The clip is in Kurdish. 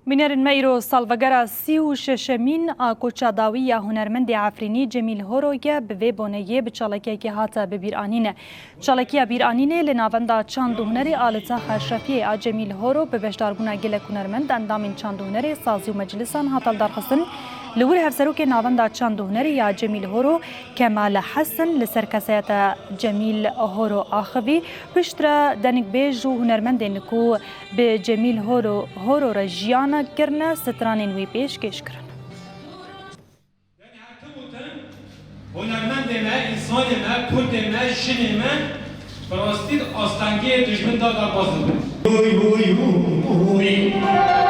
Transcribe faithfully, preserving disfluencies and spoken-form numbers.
Bînerên me, îro salvegera sî û şeşemîn a koça dawî ya hunermendê Efrînî Cemîl Horo ye, bi vê boneyê bi çalakiyekê hate bibîranîne. Çalakiya bîranînê li Navenda Çand û Hunerê a li Taxa Eşrefiyê a Cemîl Horo bi beşdarbûna gelek hunermend, endamên çand û hunerê, sazî û meclisan hate lidarxistin. Li wir hevserokê Navenda Çand û Hunerê ya Cemîl Horo, Kemal Hesen, li ser kesayeta Cemîl Horo axivî, piştre dengbêj û hunermendên ku bi Cemîl Horo, Horo re jiyana kirine, stranên wî pêşkêş kirin. Hunermendê me, însanê me, kurdê me, jinê me, bi rastî di astengiyê dijmin de derbas dibin. Huy, huy, huy, huy.